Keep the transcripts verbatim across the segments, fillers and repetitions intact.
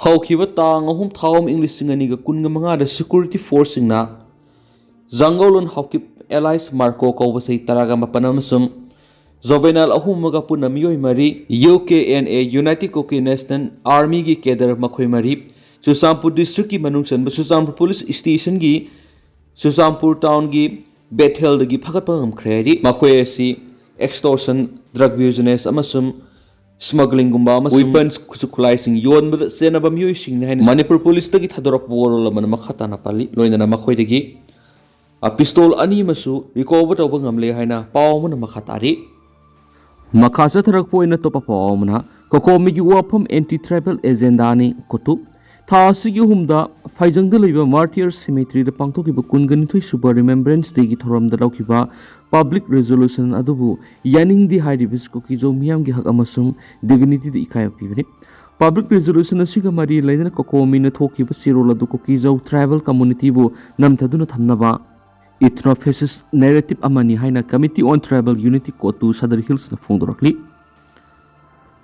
ꯍꯧꯈꯤꯕ ꯇꯥꯡ ꯑꯍꯨꯝ ꯊꯥ ꯑꯍꯨꯝ ꯏꯪ ꯂꯤꯁꯤꯡ ꯑꯅꯤꯒ ꯀꯨꯟꯒ ꯃꯉꯥꯗ ꯁꯦꯀ꯭ꯌꯨꯔꯤꯇꯤ ꯐꯣꯔꯁꯁꯤꯡꯅ ꯖꯥꯡꯒꯧꯂꯨꯟ ꯍꯥꯎꯀꯤꯞ ꯑꯦꯂꯥꯏꯁ ꯃꯥꯔꯀꯣ ꯀꯧꯕ ꯆꯍꯤ ꯇꯔꯥꯒ ꯃꯥꯄꯟ ꯑꯃꯁꯨꯡ ꯖꯣꯕꯦꯅꯥꯏꯜ ꯑꯍꯨꯝ ꯑꯃꯒ ꯄꯨꯟꯅ ꯃꯤꯑꯣꯏ ꯃꯔꯤ, U K N A, united Kuki national ꯑꯥꯔꯃꯤꯒꯤ ꯀꯦꯗꯔ ꯃꯈꯣꯏ ꯃꯔꯤ, ꯆꯨꯔꯆꯥꯟꯄꯨꯔ ꯗꯤꯁꯇ꯭ꯔꯤꯛꯀꯤ ꯃꯅꯨꯡ ꯆꯟꯕ ꯆꯨꯔꯆꯥꯟꯄꯨꯔ ꯄꯨꯂꯤꯁ ꯁ꯭ꯇꯦꯁꯟꯒꯤ ꯆꯨꯔꯆꯥꯟꯄꯨꯔ ꯇꯥꯎꯟꯒꯤ ꯕꯦꯊꯦꯜꯗꯒꯤ ꯐꯥꯒꯠꯄ ꯉꯝꯈ꯭ꯔꯦ ꯍꯥꯏꯔꯤ꯫ ꯃꯈꯣꯏ ꯑꯁꯤ ꯑꯦꯛꯁꯇꯣꯔꯁꯟ, ꯗ꯭ꯔꯒ ꯕꯤꯖꯤꯅꯦꯁ ꯑꯃꯁꯨꯡ ꯁ꯭ꯃꯒ꯭ꯂꯤꯡꯒꯨꯝꯕ ꯑꯃꯁꯨꯡ ꯋꯤꯄꯟꯁ, ꯈꯨꯠꯁꯨ ꯈꯨꯠꯂꯥꯏꯁꯤꯡ ꯌꯣꯟꯕꯗ ꯆꯦꯟꯅꯕ ꯃꯤꯑꯣꯏꯁꯤꯡꯅꯤ ꯍꯥꯏꯅ ꯃꯅꯤꯄꯨꯔ ꯄꯨꯂꯤꯁꯇꯒꯤ ꯊꯥꯗꯣꯔꯛꯄ ꯋꯥꯔꯣꯜ ꯑꯃꯅ ꯃꯈꯥ ꯇꯥꯅ ꯄꯜꯂꯤ꯫ ꯂꯣꯏꯅꯅ ꯃꯈꯣꯏꯗꯒꯤ, ꯑ, ꯄꯤꯁꯇꯣꯜ ꯑꯅꯤ ꯑꯃꯁꯨ ꯔꯤꯀꯣꯚꯔ ꯇꯧꯕ ꯉꯝꯂꯦ ꯍꯥꯏꯅ ꯄꯥꯎ ꯑꯃꯅ ꯃꯈꯥ ꯇꯥꯔꯤ꯫ ꯃꯈꯥ ꯆꯠꯊꯔꯛꯄ ꯑꯣꯏꯅ ꯑꯇꯣꯞꯄ ꯄꯥꯎ ꯑꯃꯅ, ꯀꯣꯀꯣꯃꯤꯒꯤ ꯋꯥꯐꯝ ꯑꯦꯟꯇꯤ ꯇ꯭ꯔꯥꯏꯕꯦꯜ ꯑꯦꯖꯦꯟꯗꯥꯅꯤ꯫ ꯀꯣꯇꯨ, ꯊꯥ ꯑꯁꯤꯒꯤ ꯑꯍꯨꯝꯗ ꯐꯥꯏꯖꯪꯗ ꯂꯩꯕ ꯃꯥꯔꯇꯤꯌꯔ ꯁꯤꯃꯦꯇ꯭ꯔꯤꯗ ꯄꯥꯡꯊꯣꯛꯈꯤꯕ ꯀꯨꯟꯒ ꯅꯤꯊꯣꯏ ꯁꯨꯕ ꯔꯤꯃꯦꯝꯕ꯭ꯔꯦꯟꯁ ꯗꯦꯒꯤ ꯊꯧꯔꯝꯗ ꯂꯧꯈꯤꯕ ꯄꯕ꯭ꯂꯤꯛ ꯔꯤꯖꯣꯂꯨꯁꯟ ꯑꯗꯨꯕꯨ ꯌꯥꯅꯤꯡꯗꯦ ꯍꯥꯏꯔꯤꯕꯁꯤ ꯀꯨꯀꯤꯖꯧ ꯃꯤꯌꯥꯝꯒꯤ ꯍꯛ ꯑꯃꯁꯨꯡ ꯗꯤꯒꯅꯤꯇꯤꯗ ꯏꯀꯥꯏꯕ ꯄꯤꯕꯅꯤ꯫ ꯄꯕ꯭ꯂꯤꯛ ꯔꯤꯖꯣꯂꯨꯁꯟ ꯑꯁꯤꯒ ꯃꯔꯤ ꯂꯩꯅꯅ ꯀꯣꯀꯣꯃꯤꯅ ꯊꯣꯛꯈꯤꯕ ꯆꯦꯔꯣꯜ ꯑꯗꯨ ꯀꯨꯀꯤꯖꯧ ꯇ꯭ꯔꯥꯏꯕꯦꯜ ꯀꯝꯃꯨꯅꯤꯇꯤꯕꯨ ꯅꯝꯊꯗꯨꯅ ꯊꯝꯅꯕ ꯏꯊꯅꯣ ꯐꯦꯁꯤꯁ ꯅꯦꯔꯦꯇꯤꯚ ꯑꯃꯅꯤ ꯍꯥꯏꯅ ꯀꯃꯤꯇꯤ ꯑꯣꯟ ꯇ꯭ꯔꯥꯏꯕꯦꯜ ꯌꯨꯅꯤꯇꯤ ꯀꯣꯇꯨ ꯁꯗꯔ ꯍꯤꯜꯁꯅ ꯐꯣꯡꯗꯣꯔꯛꯂꯤ꯫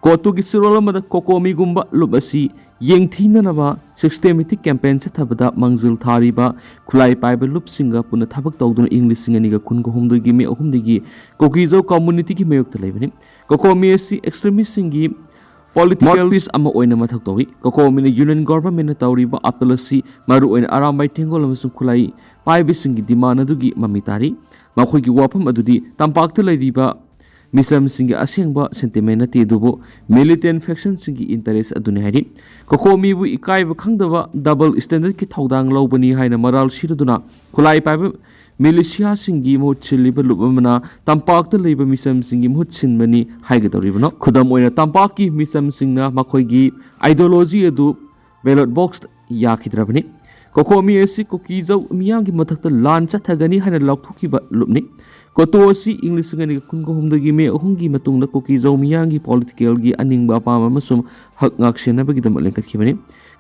ꯀꯣꯇꯨꯒꯤ ꯆꯦꯔꯣꯜ ꯑꯃꯗ ꯀꯣꯀꯣꯃꯤꯒꯨꯝꯕ ꯂꯨꯞ ꯑꯁꯤ ꯌꯦꯡꯊꯤꯅꯅꯕ ꯁꯤꯁꯇꯦꯃꯦꯇꯤꯛ ꯀꯦꯝꯄꯦꯟ ꯆꯠꯊꯕꯗ ꯃꯥꯡꯖꯤꯜ ꯊꯥꯔꯤꯕ ꯈꯨꯠꯂꯥꯏ ꯄꯥꯏꯕ ꯂꯨꯞꯁꯤꯡꯒ ꯄꯨꯟꯅ ꯊꯕꯛ ꯇꯧꯗꯨꯅ ꯏꯪ ꯂꯤꯁꯤꯡ ꯑꯅꯤꯒ ꯀꯨꯟꯒ ꯍꯨꯝꯗꯣꯏꯒꯤ ꯃꯦ ꯑꯍꯨꯝꯗꯒꯤ ꯀꯣꯀꯤꯖꯧ ꯀꯝꯃꯨꯅꯤꯇꯤꯒꯤ ꯃꯥꯌꯣꯛꯇ ꯂꯩꯕꯅꯤ꯫ ꯀꯣꯀꯣꯃꯤ ꯑꯁꯤ ꯑꯦꯛꯁꯇ꯭ꯔꯤꯃꯤꯁꯁꯤꯡꯒꯤ ꯄꯣꯂꯤꯇꯤꯀꯦꯜ ꯃꯥꯎꯠꯄꯤꯁ ꯑꯃ ꯑꯣꯏꯅ ꯃꯊꯧ ꯇꯧꯏ꯫ ꯀꯣꯀꯣꯃꯤꯅ ꯌꯨꯅꯤꯌꯟ ꯒꯣꯚꯔꯟꯃꯦꯟꯠꯅ ꯇꯧꯔꯤꯕ ꯑꯥꯄꯦꯜ ꯑꯁꯤ ꯃꯔꯨꯑꯣꯏꯅ ꯑꯔꯥꯝꯕꯥꯏ ꯊꯦꯡꯒꯣꯜ ꯑꯃꯁꯨꯡ ꯈꯨꯠꯂꯥꯏ ꯄꯥꯏꯕꯁꯤꯡꯒꯤ ꯗꯤꯃꯥꯟ ꯑꯗꯨꯒꯤ ꯃꯃꯤ ꯇꯥꯔꯤ꯫ ꯃꯈꯣꯏꯒꯤ ꯋꯥꯐꯝ ꯑꯗꯨꯗꯤ ꯇꯝꯄꯥꯛꯇ ꯂꯩꯔꯤꯕ ꯃꯤꯆꯝꯁꯤꯡꯒꯤ ꯑꯁꯦꯡꯕ ꯁꯦꯟꯇꯤꯃꯦꯟ ꯅꯠꯇꯦ, ꯑꯗꯨꯕꯨ ꯃꯤꯂꯤꯇꯦꯟꯠ ꯐꯦꯛꯁꯟꯁꯤꯡꯒꯤ ꯏꯟꯇꯔꯦꯁ ꯑꯗꯨꯅꯤ ꯍꯥꯏꯔꯤ꯫ ꯀꯣꯀꯣꯃꯤꯕꯨ ꯏꯀꯥꯏꯕ ꯈꯪꯗꯕ ꯗꯕꯜ ꯁ꯭ꯇꯦꯟꯗꯔꯗꯀꯤ ꯊꯧꯗꯥꯡ ꯂꯧꯕꯅꯤ ꯍꯥꯏꯅ ꯃꯔꯥꯜ ꯁꯤꯔꯗꯨꯅ ꯈꯨꯠꯂꯥꯏ ꯄꯥꯏꯕ ꯃꯤꯂꯤꯁꯤꯌꯥꯁꯤꯡꯒꯤ ꯃꯍꯨꯠ ꯁꯤꯜꯂꯤꯕ ꯂꯨꯞ ꯑꯃꯅ ꯇꯝꯄꯥꯛꯇ ꯂꯩꯕ ꯃꯤꯆꯝꯁꯤꯡꯒꯤ ꯃꯍꯨꯠ ꯁꯤꯟꯕꯅꯤ ꯍꯥꯏꯒꯗꯧꯔꯤꯕꯅꯣ꯫ ꯈꯨꯗꯝ ꯑꯣꯏꯅ, ꯇꯝꯄꯥꯛꯀꯤ ꯃꯤꯆꯝꯁꯤꯡꯅ ꯃꯈꯣꯏꯒꯤ ꯑꯥꯏꯗꯤꯌꯣꯂꯣꯖꯤ ꯑꯗꯨ ꯕꯦꯂꯣꯠ ꯕꯣꯛꯁꯇ ꯌꯥꯈꯤꯗ꯭ꯔꯕꯅꯤ꯫ ꯀꯣꯀꯣꯃꯤ ꯑꯁꯤ ꯀꯨꯀꯤꯖꯧ ꯃꯤꯌꯥꯝꯒꯤ ꯃꯊꯛꯇ ꯂꯥꯟ ꯆꯠꯊꯒꯅꯤ ꯍꯥꯏꯅ ꯂꯥꯎꯊꯣꯛꯈꯤꯕ ꯂꯨꯞꯅꯤ꯫ ꯀꯣꯇꯨ ꯑꯁꯤ ꯏꯪ ꯂꯤꯁꯤꯡ ꯑꯅꯤꯒ ꯀꯨꯟꯒ ꯍꯨꯝꯗꯣꯏꯒꯤ ꯃꯦ ꯑꯍꯨꯝꯒꯤ ꯃꯇꯨꯡꯗ ꯀꯨꯀꯤꯖꯧ ꯃꯤꯌꯥꯝꯒꯤ ꯄꯣꯂꯤꯇꯤꯀꯦꯜꯒꯤ ꯑꯅꯤꯡꯕ ꯑꯄꯥꯝꯕ ꯑꯃꯁꯨꯡ ꯍꯛ ꯉꯥꯛꯁꯦꯟꯅꯕꯒꯤꯗꯃꯛ ꯂꯤꯡꯈꯠꯈꯤꯕꯅꯤ꯫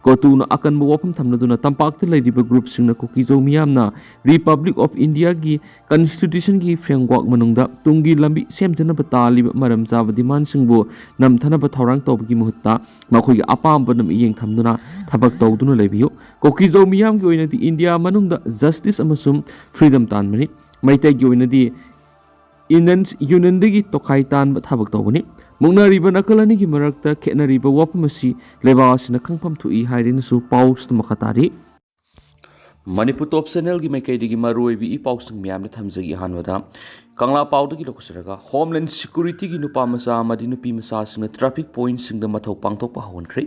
ꯒꯣꯇꯨꯅ ꯑꯀꯟꯕ ꯋꯥꯐꯝ ꯊꯝꯂꯗꯨꯅ ꯇꯝꯄꯥꯛꯇ ꯂꯩꯔꯤꯕ ꯒ꯭ꯔꯨꯞꯁꯤꯡꯅ ꯀꯨꯀꯤꯖꯧ ꯃꯤꯌꯥꯝꯅ ꯔꯤꯄꯕ꯭ꯂꯤꯛ ꯑꯣꯐ ꯏꯟꯗꯤꯌꯥꯒꯤ ꯀꯟꯁꯇꯤꯇ꯭ꯌꯨꯁꯟꯒꯤ ꯐ꯭ꯔꯦꯝꯋꯥꯔꯛ ꯃꯅꯨꯡꯗ ꯇꯨꯡꯒꯤ ꯂꯝꯕꯤ ꯁꯦꯝꯖꯅꯕ ꯇꯥꯜꯂꯤꯕ ꯃꯔꯝ ꯆꯥꯕ ꯗꯤꯃꯥꯟꯁꯤꯡꯕꯨ ꯅꯝꯊꯅꯕ ꯊꯧꯔꯥꯡ ꯇꯧꯕꯒꯤ ꯃꯍꯨꯠꯇ ꯃꯈꯣꯏꯒꯤ ꯑꯄꯥꯝꯕꯗ ꯃꯤꯠꯌꯦꯡ ꯊꯝꯗꯨꯅ ꯊꯕꯛ ꯇꯧꯗꯨꯅ ꯂꯩꯕꯤꯌꯨ꯫ ꯀꯨꯀꯤꯖꯧ ꯃꯤꯌꯥꯝꯒꯤ ꯑꯣꯏꯅꯗꯤ ꯏꯟꯗꯤꯌꯥ ꯃꯅꯨꯡꯗ ꯖꯁꯇꯤꯁ ꯑꯃꯁꯨꯡ ꯐ꯭ꯔꯤꯗꯝ ꯇꯥꯟꯕꯅꯤ꯫ ꯃꯩꯇꯩꯒꯤ ꯑꯣꯏꯅꯗꯤ ꯏꯟꯗꯤꯌꯟ ꯌꯨꯅꯤꯌꯟꯗꯒꯤ ꯇꯣꯈꯥꯏ ꯇꯥꯟꯕ ꯊꯕꯛ ꯇꯧꯕꯅꯤ꯫ ꯃꯨꯛꯅꯔꯤꯕ ꯅꯥꯀꯜ ꯑꯅꯤꯒꯤ ꯃꯔꯛꯇ ꯈꯦꯠꯅꯔꯤꯕ ꯋꯥꯐꯝ ꯑꯁꯤ ꯂꯩꯕꯥꯛ ꯑꯁꯤꯅ ꯈꯪꯐꯝ ꯊꯣꯛꯏ ꯍꯥꯏꯗꯨꯅꯁꯨ ꯄꯥꯎꯁꯤꯗ ꯃꯈꯥ ꯇꯥꯔꯤ꯫ ꯃꯅꯤꯄꯨꯔ ꯇꯣꯞ ꯆꯦꯅꯦꯜꯒꯤ ꯃꯥꯏꯀꯩꯗꯒꯤ ꯃꯔꯨꯑꯣꯏꯕ ꯏ ꯄꯥꯎꯁꯤꯡ ꯃꯌꯥꯝꯗ ꯊꯝꯖꯒꯦ꯫ ꯑꯍꯥꯟꯕꯗ ꯀꯪꯂꯥ ꯄꯥꯎꯗꯒꯤ ꯂꯧꯈꯠꯆꯔꯒ, ꯍꯣꯝꯂꯦꯟ ꯁꯦꯀ꯭ꯌꯨꯔꯤꯇꯤꯒꯤ ꯅꯨꯄꯥ ꯃꯆꯥ ꯑꯃꯗꯤ ꯅꯨꯄꯤ ꯃꯆꯥꯁꯤꯡꯅ ꯇ꯭ꯔꯥꯐꯤꯛ ꯄꯣꯏꯟꯠꯁꯤꯡꯗ ꯃꯊꯧ ꯄꯥꯡꯊꯣꯛꯄ ꯍꯧꯍꯟꯈ꯭ꯔꯦ꯫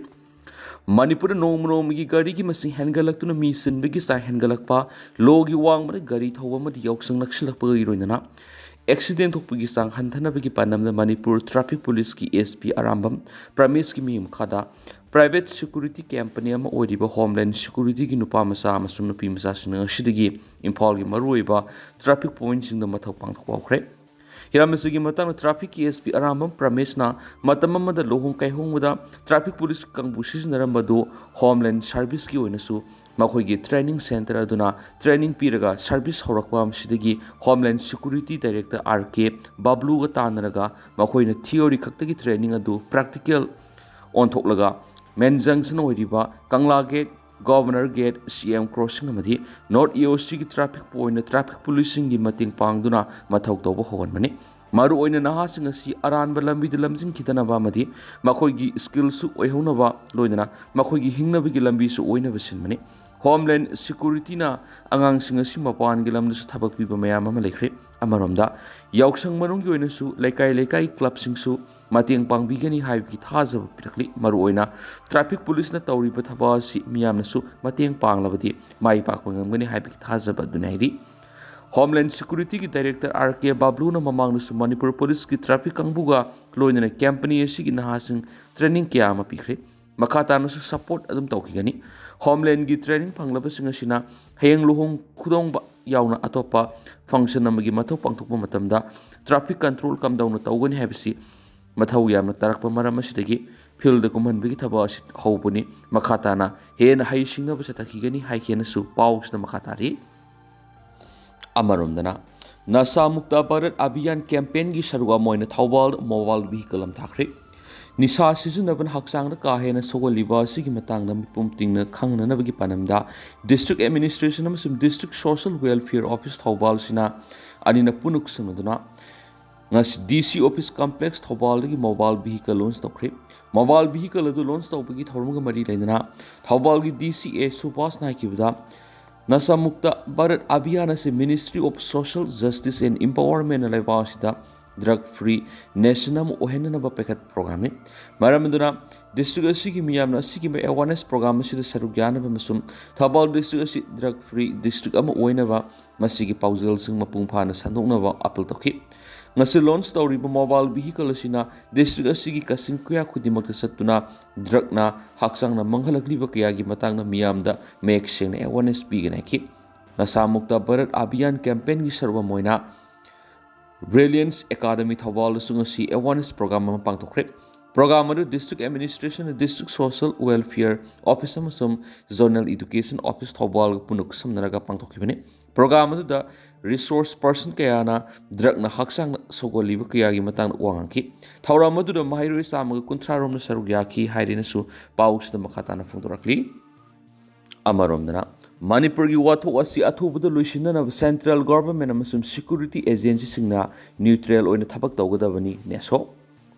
ꯃꯅꯤꯄꯨꯔꯗ ꯅꯣꯡꯃ ꯅꯣꯡꯃꯒꯤ ꯒꯥꯔꯤꯒꯤ ꯃꯁꯤꯡ ꯍꯦꯟꯒꯠꯂꯛꯇꯨꯅ ꯃꯤ ꯁꯤꯟꯕꯒꯤ ꯆꯥꯡ ꯍꯦꯟꯒꯠꯂꯛꯄ, ꯂꯣꯒꯤ ꯋꯥꯡꯃꯗ ꯒꯥꯔꯤ ꯊꯧꯕ ꯑꯃꯗꯤ ꯌꯥꯎꯁꯪ ꯅꯛꯁꯤꯜꯂꯛꯄꯒ ꯂꯣꯏꯅꯅ ꯑꯦꯛꯁꯤꯗꯦꯟ ꯊꯣꯛꯄꯒꯤ ꯆꯥꯡ ꯍꯟꯊꯅꯕꯒꯤ ꯄꯥꯟꯗꯝꯗ ꯃꯅꯤꯄꯨꯔ ꯇ꯭ꯔꯥꯐꯤꯛ ꯄꯨꯂꯤꯁꯀꯤ ꯑꯦꯁ ꯄꯤ ꯑꯔꯥꯝꯕꯝ ꯄ꯭ꯔꯃꯦꯁꯀꯤ ꯃꯤꯍꯨꯝ ꯃꯈꯥꯗ ꯄ꯭ꯔꯥꯏꯚꯦꯠ ꯁꯦꯀ꯭ꯌꯨꯔꯤꯇꯤ ꯀꯝꯄꯅꯤ ꯑꯃ ꯑꯣꯏꯔꯤꯕ ꯍꯣꯝꯂꯦꯟ ꯁꯦꯀ꯭ꯌꯨꯔꯤꯇꯤꯒꯤ ꯅꯨꯄꯥ ꯃꯆꯥ ꯑꯃꯁꯨꯡ ꯅꯨꯄꯤ ꯃꯆꯥꯁꯤꯡꯅ ꯉꯁꯤꯗꯒꯤ ꯏꯝꯐꯥꯜꯒꯤ ꯃꯔꯨꯑꯣꯏꯕ ꯇ꯭ꯔꯥꯐꯤꯛ ꯄꯣꯏꯟꯠꯁꯤꯡꯗ ꯃꯊꯧ ꯄꯥꯡꯊꯣꯛꯄ ꯍꯧꯈ꯭ꯔꯦ꯫ ꯍꯤꯔꯝ ꯑꯁꯤꯒꯤ ꯃꯇꯥꯡꯗ ꯇ꯭ꯔꯥꯐꯤꯛꯀꯤ ꯑꯦꯁ ꯄꯤ ꯑꯔꯥꯝꯕꯝ ꯄ꯭ꯔꯃꯦꯁꯅ ꯃꯇꯝ ꯑꯃꯗ ꯂꯨꯍꯣꯡ ꯀꯩꯍꯣꯡꯕꯗ ꯇ꯭ꯔꯥꯐꯤꯛ ꯄꯨꯂꯤꯁ ꯀꯥꯡꯕꯨ ꯁꯤꯖꯤꯟꯅꯔꯝꯕꯗꯨ ꯍꯣꯝꯂꯦꯟ ꯁꯥꯔꯚꯤꯁꯀꯤ ꯑꯣꯏꯅꯁꯨ ꯃꯈꯣꯏꯒꯤ ꯇ꯭ꯔꯦꯅꯤꯡ ꯁꯦꯟꯇꯔ ꯑꯗꯨꯅ ꯇ꯭ꯔꯦꯅꯤꯡ ꯄꯤꯔꯒ ꯁꯥꯔꯚꯤꯁ ꯍꯧꯔꯛꯄ ꯑꯁꯤꯗꯒꯤ ꯍꯣꯝꯂꯦꯟ ꯁꯦꯀ꯭ꯌꯨꯔꯤꯇꯤ ꯗꯥꯏꯔꯦꯛꯇꯔ ꯑꯥꯔ ꯀꯦ ꯕꯥꯕ꯭ꯂꯨꯒ ꯇꯥꯟꯅꯔꯒ ꯃꯈꯣꯏꯅ ꯊꯤꯑꯣꯔꯤ ꯈꯛꯇꯒꯤ ꯇ꯭ꯔꯦꯅꯤꯡ ꯑꯗꯨ ꯄ꯭ꯔꯦꯛꯇꯤꯀꯦꯜ ꯑꯣꯟꯊꯣꯛꯂꯒ ꯃꯦꯟ ꯖꯪꯁꯟ ꯑꯣꯏꯔꯤꯕ ꯀꯪꯂꯥ ꯒꯦꯠ, ꯒꯣꯚꯔꯅꯔ ꯒꯦꯠ, ꯁꯤ ꯑꯦꯝ ꯀ꯭ꯔꯣꯁꯤꯡ ꯑꯃꯗꯤ ꯅꯣꯔꯠ ꯏ ꯑꯣ ꯁꯤꯒꯤ ꯇ꯭ꯔꯥꯐꯤꯛ ꯄꯣꯏꯟꯠꯇ ꯇ꯭ꯔꯥꯐꯤꯛ ꯄꯨꯂꯤꯁꯁꯤꯡꯒꯤ ꯃꯇꯦꯡ ꯄꯥꯡꯗꯨꯅ ꯃꯊꯧ ꯇꯧꯕ ꯍꯧꯍꯟꯕꯅꯤ꯫ ꯃꯔꯨꯑꯣꯏꯅ ꯅꯍꯥꯁꯤꯡ ꯑꯁꯤ ꯑꯔꯥꯟꯕ ꯂꯝꯕꯤꯗ ꯂꯝꯖꯤꯡꯈꯤꯗꯅꯕ ꯑꯃꯗꯤ ꯃꯈꯣꯏꯒꯤ ꯁ꯭ꯀꯤꯜꯁꯨ ꯑꯣꯏꯍꯧꯅꯕ, ꯂꯣꯏꯅꯅ ꯃꯈꯣꯏꯒꯤ ꯍꯤꯡꯅꯕꯒꯤ ꯂꯝꯕꯤꯁꯨ ꯑꯣꯏꯅꯕ ꯁꯤꯟꯕꯅꯤ꯫ ꯍꯣꯝꯂꯦꯟ ꯁꯦꯀ꯭ꯌꯨꯔꯤꯇꯤꯅ ꯑꯉꯥꯡꯁꯤꯡ ꯑꯁꯤ ꯃꯄꯥꯟꯒꯤ ꯂꯝꯗꯁꯨ ꯊꯕꯛ ꯄꯤꯕ ꯃꯌꯥꯝ ꯑꯃ ꯂꯩꯈ꯭ꯔꯦ꯫ ꯑꯃꯔꯣꯝꯗ, ꯌꯥꯎꯁꯪ ꯃꯅꯨꯡꯒꯤ ꯑꯣꯏꯅꯁꯨ ꯂꯩꯀꯥꯏ ꯂꯩꯀꯥꯏ ꯀ꯭ꯂꯕꯁꯤꯡꯁꯨ ꯃꯇꯦꯡ ꯄꯥꯡꯕꯤꯒꯅꯤ ꯍꯥꯏꯕꯒꯤ ꯊꯥꯖꯕ ꯄꯤꯔꯛꯂꯤ꯫ ꯃꯔꯨꯑꯣꯏꯅ ꯇ꯭ꯔꯥꯐꯤꯛ ꯄꯨꯂꯤꯁꯅ ꯇꯧꯔꯤꯕ ꯊꯕꯛ ꯑꯁꯤ ꯃꯤꯌꯥꯝꯅꯁꯨ ꯃꯇꯦꯡ ꯄꯥꯡꯂꯕꯗꯤ ꯃꯥꯏ ꯄꯥꯛꯄ ꯉꯝꯒꯅꯤ ꯍꯥꯏꯕꯒꯤ ꯊꯥꯖꯕ ꯑꯗꯨꯅꯤ ꯍꯥꯏꯔꯤ꯫ ꯍꯣꯝꯂꯦꯟ ꯁꯦꯀ꯭ꯌꯨꯔꯤꯇꯤꯒꯤ ꯗꯥꯏꯔꯦꯛꯇꯔ ꯑꯥꯔ ꯀꯦ ꯕꯥꯕ꯭ꯂꯨꯅ ꯃꯃꯥꯡꯗꯁꯨ ꯃꯅꯤꯄꯨꯔ ꯄꯨꯂꯤꯁꯀꯤ ꯇ꯭ꯔꯥꯐꯤꯛ ꯀꯥꯡꯕꯨꯒ ꯂꯣꯏꯅꯅ ꯀꯝꯄꯅꯤ ꯑꯁꯤꯒꯤ ꯅꯍꯥꯁꯤꯡ ꯇ꯭ꯔꯦꯅꯤꯡ ꯀꯌꯥ ꯑꯃ ꯄꯤꯈ꯭ꯔꯦ꯫ ꯃꯈꯥ ꯇꯥꯅꯁꯨ ꯁꯄꯣꯔꯠ ꯑꯗꯨꯝ ꯇꯧꯈꯤꯒꯅꯤ꯫ ꯍꯣꯝꯂꯦꯟꯒꯤ ꯇ꯭ꯔꯦꯅꯤꯡ ꯐꯪꯂꯕꯁꯤꯡ ꯑꯁꯤꯅ ꯍꯌꯦꯡ ꯂꯨꯍꯣꯡ ꯈꯨꯗꯣꯡꯕ ꯌꯥꯎꯅ ꯑꯇꯣꯞꯄ ꯐꯪꯁꯟ ꯑꯃꯒꯤ ꯃꯊꯧ ꯄꯥꯡꯊꯣꯛꯄ ꯃꯇꯝꯗ ꯇ꯭ꯔꯥꯐꯤꯛ ꯀꯟꯇ꯭ꯔꯣꯜ ꯀꯝꯗꯧꯅ ꯇꯧꯒꯅꯤ ꯍꯥꯏꯕꯁꯤ ꯃꯊꯧ ꯌꯥꯝꯅ ꯇꯥꯔꯛꯄ ꯃꯔꯝ ꯑꯁꯤꯗꯒꯤ ꯐꯤꯜꯗ ꯀꯨꯝꯍꯟꯕꯒꯤ ꯊꯕꯛ ꯑꯁꯤ ꯍꯧꯕꯅꯤ꯫ ꯃꯈꯥ ꯇꯥꯅ ꯍꯦꯟꯅ ꯍꯩꯁꯤꯡꯅꯕ ꯆꯠꯊꯈꯤꯒꯅꯤ ꯍꯥꯏꯈꯤꯅꯁꯨ ꯄꯥꯎꯁꯤꯅ ꯃꯈꯥ ꯇꯥꯔꯤ꯫ ꯑꯃꯔꯣꯝꯗꯅ, ꯅꯁꯥ ꯃꯨꯛꯇ ꯚꯥꯔꯠ ꯑꯚꯤꯌꯥꯟ ꯀꯦꯝꯄꯦꯟꯒꯤ ꯁꯔꯨꯛ ꯑꯃ ꯑꯣꯏꯅ ꯊꯧꯕꯥꯜꯗ ꯃꯣꯕꯥꯏꯜ ꯚꯤꯍꯤꯀꯜ ꯑꯃ ꯊꯥꯈ꯭ꯔꯦ꯫ ꯅꯤꯁꯥ ꯁꯤꯖꯤꯟꯅꯕꯅ ꯍꯛꯆꯥꯡꯗ ꯀꯥ ꯍꯦꯟꯅ ꯁꯣꯛꯍꯜꯂꯤꯕ ꯑꯁꯤꯒꯤ ꯃꯇꯥꯡꯗ ꯃꯤꯄꯨꯝ ꯇꯤꯡꯅ ꯈꯪꯅꯅꯕꯒꯤ ꯄꯥꯟꯗꯝꯗ ꯗꯤꯁꯇ꯭ꯔꯤꯛ ꯑꯦꯗꯃꯤꯅꯤꯁꯇ꯭ꯔꯦꯁꯟ ꯑꯃꯁꯨꯡ ꯗꯤꯁꯇ꯭ꯔꯤꯛ ꯁꯣꯁꯦꯜ ꯋꯦꯜꯐꯤꯌꯔ ꯑꯣꯐꯤꯁ ꯊꯧꯕꯥꯜꯁꯤꯅ ꯑꯅꯤꯅ ꯄꯨꯟꯅ ꯈꯨꯠꯁꯝꯅꯗꯨꯅ ꯉꯁꯤ ꯗꯤ ꯁꯤ ꯑꯣꯐꯤꯁ ꯀꯝꯄ꯭ꯂꯦꯛꯁ ꯊꯧꯕꯥꯜꯗꯒꯤ ꯃꯣꯕꯥꯏꯜ ꯚꯤꯍꯤꯀꯜ ꯂꯣꯟꯆ ꯇꯧꯈ꯭ꯔꯦ꯫ ꯃꯣꯕꯥꯏꯜ ꯚꯤꯍꯤꯀꯜ ꯑꯗꯨ ꯂꯣꯟꯆ ꯇꯧꯕꯒꯤ ꯊꯧꯔꯝꯒ ꯃꯔꯤ ꯂꯩꯅꯅ ꯊꯧꯕꯥꯜꯒꯤ ꯗꯤ ꯁꯤ ꯑꯦ ꯁꯨꯕꯥꯁꯅ ꯍꯥꯏꯈꯤꯕꯗ, ꯅꯁꯥ ꯃꯨꯛꯇ ꯚꯥꯔꯠ ꯑꯚꯤꯌꯥꯟ ꯑꯁꯤ Ministry of Social Justice and Empowerment ꯅ ꯂꯩꯕꯥꯛ ꯑꯁꯤꯗ ꯗ꯭ꯔꯒ ꯐ꯭ꯔꯤ ꯅꯦꯁꯟ ꯑꯃ ꯑꯣꯏꯍꯟꯅꯅꯕ ꯄꯥꯏꯈꯠꯄ ꯄ꯭ꯔꯣꯒ꯭ꯔꯥꯝꯅꯤ꯫ ꯃꯔꯝ ꯑꯗꯨꯅ ꯗꯤꯁꯇ꯭ꯔꯤꯛ ꯑꯁꯤꯒꯤ ꯃꯤꯌꯥꯝꯅ ꯑꯁꯤꯒꯨꯝꯕ ꯑꯦꯋꯥꯔꯅꯦꯁ ꯄ꯭ꯔꯣꯒ꯭ꯔꯥꯝ ꯑꯁꯤꯗ ꯁꯔꯨꯛ ꯌꯥꯅꯕ ꯑꯃꯁꯨꯡ ꯊꯧꯕꯥꯜ ꯗꯤꯁꯇ꯭ꯔꯤꯛ ꯑꯁꯤ ꯗ꯭ꯔꯒ ꯐ꯭ꯔꯤ ꯗꯤꯁꯇ꯭ꯔꯤꯛ ꯑꯃ ꯑꯣꯏꯅꯕ ꯃꯁꯤꯒꯤ ꯄꯥꯎꯖꯦꯜꯁꯤꯡ ꯃꯄꯨꯡ ꯐꯥꯅ ꯁꯟꯗꯣꯛꯅꯕ ꯑꯥꯄꯤꯜ ꯇꯧꯈꯤ꯫ ꯉꯁꯤ ꯂꯣꯟꯆ ꯇꯧꯔꯤꯕ ꯃꯣꯕꯥꯏꯜ ꯚꯤꯍꯤꯀꯜ ꯑꯁꯤꯅ ꯗꯤꯁꯇ꯭ꯔꯤꯛ ꯑꯁꯤꯒꯤ ꯀꯥꯆꯤꯟ ꯀꯣꯌꯥ ꯈꯨꯗꯤꯡꯃꯛꯇ ꯆꯠꯇꯨꯅ ꯗ꯭ꯔꯒꯅ ꯍꯛꯆꯥꯡꯅ ꯃꯥꯡꯍꯜꯂꯛꯂꯤꯕ ꯀꯌꯥꯒꯤ ꯃꯇꯥꯡꯗ ꯃꯤꯌꯥꯝꯗ ꯃꯌꯦꯛ ꯁꯦꯡꯅ ꯑꯦꯋꯥꯔꯅꯦꯁ ꯄꯤꯒꯅꯤ ꯍꯥꯏꯈꯤ꯫ ꯅꯁꯥ ꯃꯨꯛꯇ ꯚꯥꯔꯠ ꯑꯚꯤꯌꯥꯟ ꯀꯦꯝꯄꯦꯟꯒꯤ ꯁꯔꯨꯛ ꯑꯃ ꯑꯣꯏꯅ ꯕ꯭ꯔꯤꯂꯤꯌꯟꯁ ꯑꯦꯀꯥꯗꯃꯤ ꯊꯧꯕꯥꯜꯗꯁꯨ ꯉꯁꯤ ꯑꯦꯋꯥꯔꯅꯦꯁ ꯄ꯭ꯔꯣꯒ꯭ꯔꯥꯝ ꯑꯃ ꯄꯥꯡꯊꯣꯛꯈ꯭ꯔꯦ꯫ ꯄ꯭ꯔꯣꯒ꯭ꯔꯥꯝ ꯑꯗꯨ ꯗꯤꯁꯇ꯭ꯔꯤꯛ ꯑꯦꯗꯃꯤꯅꯤꯁꯇ꯭ꯔꯦꯁꯟꯅ ꯗꯤꯁꯇ꯭ꯔꯤꯛ ꯁꯣꯁꯦꯜ ꯋꯦꯜꯐꯤꯌꯔ ꯑꯣꯐꯤꯁ ꯑꯃꯁꯨꯡ ꯖꯣꯅꯦꯜ ꯏꯗꯨꯀꯦꯁꯟ ꯑꯣꯐꯤꯁ ꯊꯧꯕꯥꯜꯒ ꯄꯨꯟꯅ ꯈꯨꯠꯁꯝꯅꯔꯒ ꯄꯥꯡꯊꯣꯛꯈꯤꯕꯅꯤ꯫ ꯄ꯭ꯔꯣꯒ꯭ꯔꯥꯝ ꯑꯗꯨꯗ ꯔꯤꯁꯣꯔꯁ ꯄꯔꯁꯟ ꯀꯌꯥꯅ ꯗ꯭ꯔꯒꯅ ꯍꯛꯆꯥꯡꯗ ꯁꯣꯛꯍꯜꯂꯤꯕ ꯀꯌꯥꯒꯤ ꯃꯇꯥꯡꯗ ꯋꯥ ꯉꯥꯡꯈꯤ꯫ ꯊꯧꯔꯝ ꯑꯗꯨꯗ ꯃꯍꯩꯔꯣꯏ ꯆꯥꯝꯃꯒ ꯀꯨꯟꯊ꯭ꯔꯥ ꯔꯣꯝꯅ ꯁꯔꯨꯛ ꯌꯥꯈꯤ ꯍꯥꯏꯔꯦꯅꯁꯨ ꯄꯥꯎꯁꯤꯗ ꯃꯈꯥ ꯇꯥꯅ ꯐꯣꯡꯗꯣꯔꯛꯂꯤ꯫ ꯑꯃꯔꯣꯝꯗꯅ, ꯃꯅꯤꯄꯨꯔꯒꯤ ꯋꯥꯊꯣꯛ ꯑꯁꯤ ꯑꯊꯨꯕꯗ ꯂꯣꯏꯁꯤꯟꯅꯅꯕ ꯁꯦꯟꯇ꯭ꯔꯦꯜ ꯒꯣꯚꯔꯟꯃꯦꯟꯠ ꯑꯃꯁꯨꯡ ꯁꯦꯀ꯭ꯌꯨꯔꯤꯇꯤ ꯑꯦꯖꯦꯟꯁꯤꯁꯤꯡꯅ ꯅ꯭ꯌꯨꯇ꯭ꯔꯦꯜ ꯑꯣꯏꯅ ꯊꯕꯛ ꯇꯧꯒꯗꯕꯅꯤ, ꯅꯦꯁꯣ꯫